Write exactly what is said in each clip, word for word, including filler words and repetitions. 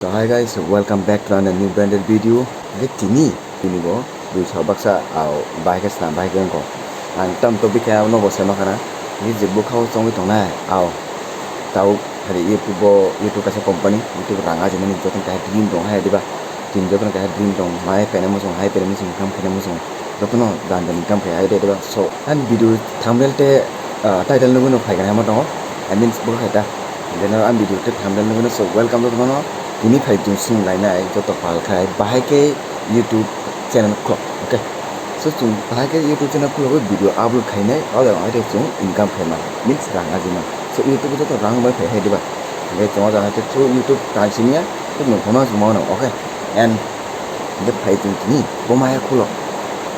So hi guys, welcome back to another new branded video. Hingke tini, tini bo, dui so baksa, au, bahai khe sna, bahai khe wngkho. Ang tam topic khe abo no bo se ma khana. Hingke je bwkhao chongwi tongnai, au, tau, hari YouTube bo, YouTube kaisa company, YouTube rang ajinani joto kaisa dream tong hai diba. Tini joto kaisa dream tong, mai pene muchung, hai pene muchung, kam pene muchung. Jotono dan dan income khe hai de ba. So, ani video thumbnail te, ah, title nugwi no phai kana ma tongo. I mean, bo khai ta. Then ani video te thumbnail nugwi no, so welcome to no. Tini khai jung sung lai nai joto pal khai bahai khe YouTube channel khulok. Okay. So, chung bahai khe YouTube channel khulok video upload khai nai, o jaga hai chung income khai ma. Means rang aji ma. So, YouTube joto rang bai phai hai diba. Hingke chung o jaga hai through YouTube kaisa niya, through no phano chung ma no. Okay. And Hingke phai chwng tini bo maya khulo.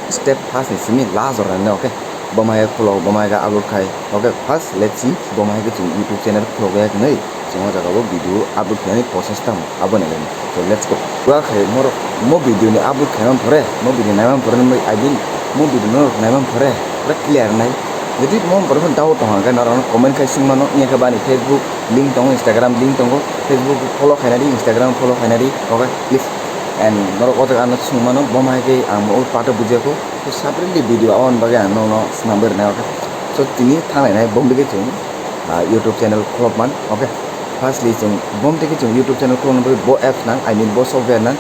Step first ni simi last jora ni, okay? Bo maya khulo, bo maya khe upload khai. Okay, first let's see bo maya khe chwng YouTube channel khulok ya hwnwi chwng o jaga o video upload khainani process tamo abo nailai. So let's go. Bo khe mo mo video ni upload khaimani pore, mo video naimani pore, I mean mo video no naimani pore pura clear nai. Jodi mo pore doubt tong hwnkhe norok comment khai swng mano, wngya khe bani Facebook link tongo, Instagram link tongo, Facebook follow khaina di, Instagram follow khaina di, okay, please. And norok o jaga ano swng mano, bo ma hai khe ang o part o bujiya kho, so separately video aboni bagwi ang nono swnam bai rwnai, okay. So tini thang lainai bom digi chwng, ah, YouTube channel khulok man, okay. Firstly chwng bom digi chwng YouTube channel khulokna bagwi bo apps nang, I mean bo software nang.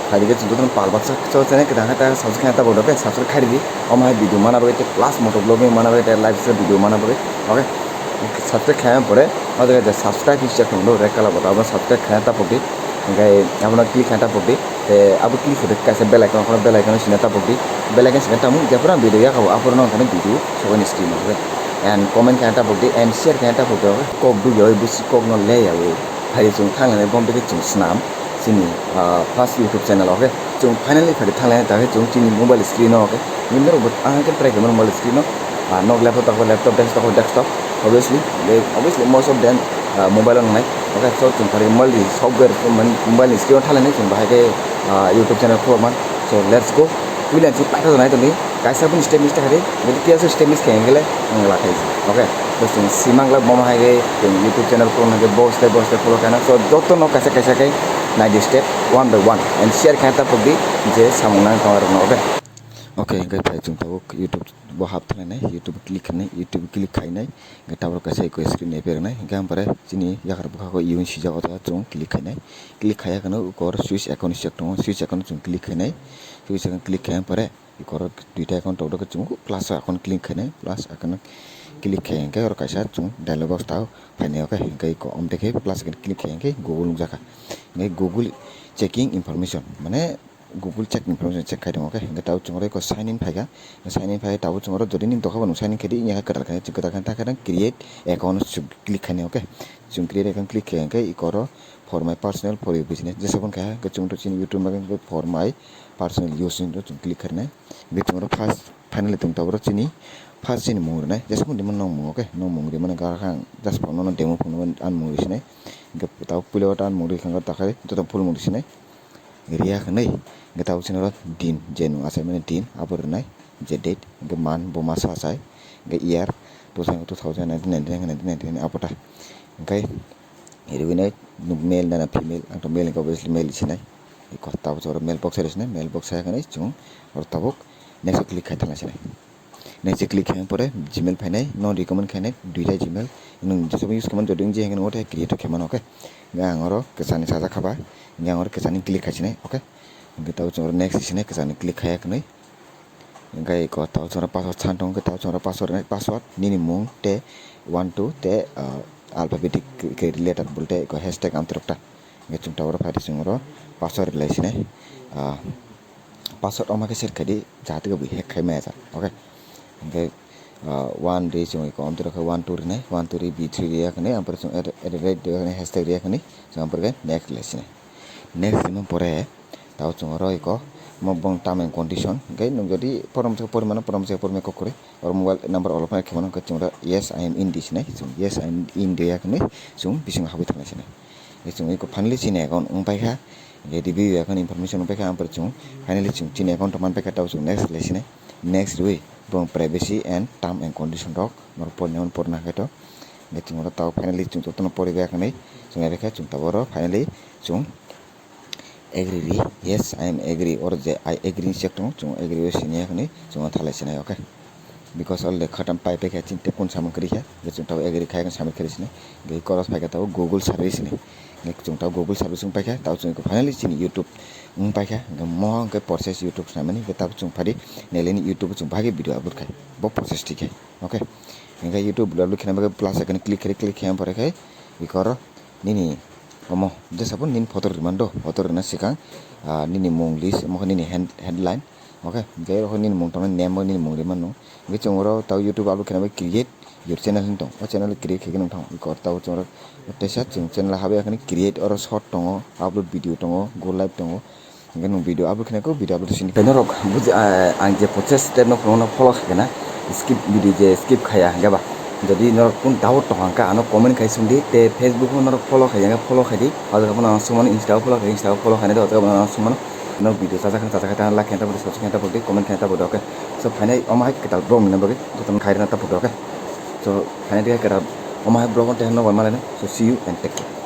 Hai digi chwng jotono pal baksa so channel kwthang khe ta subscribe ta bo, okay, subscribe khai di. Omo hai video mana bagwi tei plus moto vlogging mana bagwi tei lifestyle video mana bagwi, okay. Subscribe khaina pore o jaga je subscribe ni chekong do red color button, abo subscribe khaina tapok di. Hingke abono click khaina tapok di. Te abo click khe kaisa bell icon, bell icon sina tapok di. Bell icon sina tamo je pura video yakabo aphuru no khe video sokoni screen o. And comment khaina tapok di and share khaina tapok di. Kok dugya oi busi kok no le ya oi. Hai chwng thang nai bom tei chwng swnam. Chini, ah, first YouTube channel, okay. Chwng finally phari thang lai ta khe chwng chini mobile screen o, okay. Nini rok bo ang khe try khaimano mobile screen o. Ah, nok laptop tako laptop, desktop tako desktop. Obviously, they, obviously most of them, ah, mobile o nangnai. Okay, so chwng phari mobile ni software, mobile ni screen o thang lai chwng bahai khe, ah, YouTube channel khulok man. So let's go. Puila si paithago nai tongdi, kaisa boni step miss khaidi, jodi kiya se step miss khe hingkhe le ang la khai. Okay, to chwng simang la bomo hai khe chwng YouTube channel khulokna khe bo step bo step follow khaina. So joto no kaisa kaisa khe nai di step one by one and share khaina ta pokdi je samung nang tong arokno, okay. Okay, hingkhe phai chwng tabuk YouTube bo hap thang nai, YouTube click khainai, YouTube click khainai, hingkhe tabuk kaisa eko screen nai phaiknai, hingkhe ampore chini yakar bwkhao iun sijak o jaga chwng click khainai, click khaiya kheno ukor switch account sijak tongo, switch account chwng click khainai, switch account click khaiya pore. Ikorok duita account tok tok khe chwng plus account click khainai, plus account click khai hwnkhe oro kaisa chwng dialog box tao phainai, okay, hwnkhe iko omtwi khe plus icon click khai hwnkhe Google nukjakha. Hwnkhe Google checking information, mane Google check information check khai tongo, okay, hwnkhe tao chwng oro iko sign in phaikha, sign in phai tao chwng oro jodi nini dokhabo nwng sign in khaidi, wngya khe kwtal khainai, kwtal khainai ta khe create account click khainai, okay, chwng create account click khai hwnkhe iko oro for my personal, for your business jesa phone khai hwnkhe chwng to chini YouTube ma for my personal use hinwi chwng click khainai. Hingke chwng oro first, finally chwng tabuk oro chini first chini mung rwnai. Jesa phone rimani nwng mung, okay? Nwng mung rimani gara kha ang just phone no demo phone no ani mung risinai. Hingke tabuk puila o ta ani mung rikha takhai joto full mung risinai. Riya hwnwi hingke tabuk chini oro din je nwng achaimani din abo rwnai je date hingke month bo masa achai hingke year two thousand, two thousand nineteen ninety nine, nineteen ninety nine abo ta hingke riwinai nwng male nana female ang to male hingke obviously male risinai. Iko tabuk oro mailbox hai rwsinai, mailbox hai khwnwi chwng oro tabuk next o click khai thangna sinai. Next o click khai pore Gmail phainai, no recommend khainai duita Gmail. Nwng jesabo use khaimani jodi wng je hwnkheno create khaimano, okay. Hwnkhe ang oro kwchani sajak kha ba, hwnkhe ang oro kwchani click khai sinai, okay. Hwnkhe tabuk chwng oro next sinai kwchani click khaiya khwnwi. Hwnkhe iko tabuk chwng oro password san tongo, hwnkhe tabuk chwng oro password rwnai, password nini mung tei one two tei, ah, alphabetic khe letter bolte iko hashtag amtwrwk ta. Hwnkhe chwng tabuk oro phaidi chwng oro password rwlai sinai. Ah, password omo khe set khaidi, jahate khe bo hack khai maya jak, okay. Hwnkhe, ah, one rwi chwng iko amtwrwk khe one two rwnai, one two rwi B three rwi ya khwnwi, ampore chwng at, at the rate rwi ya khwnwi, hashtag rwi ya khwnwi, chwng ampore khe next rwlai sinai. Next rwmani pore, tao chwng oro iko, omo bong term and condition, hwnkhe nwng jodi porom se porimano, porom se porima kok kwrwi, oro mobile number olopna khe mano, hwnkhe chwng oro yes, I am in di sinai, chwng yes, I am in di ya khwnwi, chwng bisingo habwi thangnai sinai. Hwnkhe chwng iko finally chini account wng paikha, hwnkhe review account information wng paikha, ampore chwng finally chwng chini account rok man paikha, tao chwng next rwlai sinai, next rwui bong privacy and term and condition rok norok porina porina khe to, hwnkhe chwng oro tao finally chwng jotono poribai khwnwi chwng bai kha, chwng tabuk oro finally chwng Agree ri, yes, I am agree. Or je I agree ni check tongo, chwng agree o sini yakni chwng thalai sinai, okay? Because already khatam pai pai kha, chini tei kun samung kwrwi kha, je chwng tabo agree khai submit kharwi sinai. Ge koros phai kha tabo Google service ni. Ge chwng tabo Google service wng pai kha, tabo chwng finally chini YouTube wng pai kha. Ge mo hwnkhe process YouTube swnamani, ge tabo chwng phadi neleni YouTube chwng bhagi video upload khai. Bo process thik khai, okay? Hingkhe YouTube upload khaina bagwi plus icon click khai, click khai pore khai ikoro nini omo jesa bo nini photo rwmani do, photo rwna swkang, ah, nini mung list, omo khe nini hand-, headline, okay, tei oro nini mung tongnai name bo nini mung rwmani no. Hingkhe chwng oro tabo YouTube upload khaina bagwi create your channel hinwi tong, o channel create khaikhe nung thang, ikor tabo chwng oro teisa chwng channel habai khani create, oro short tongo, upload video tongo, go live tongo, hingkhe nung video upload khaina khe video upload sini. Tei norok buji, ah, ang je process step no phunukno follow khaikhe na, skip video je skip khaya hingkhe ba. Jodi norok kun doubt tong kha ano comment khai sung di, tei Facebook o norok follow khai hingkhe follow khai di, o jaga phano ang sumano Insta o follow khai, Insta o follow khai, o jaga phano ang sumano norok video chacha khana chacha khai ta like khaina ta pudi, subscribe khaina ta pudi, comment khaina ta pudi, okay? So phainai omo hai kwtal vlog ni bagwi jotono khairina ta pudi, okay? So phainai kwtal omo hai vlog o tei no bai malai no, so see you and take care.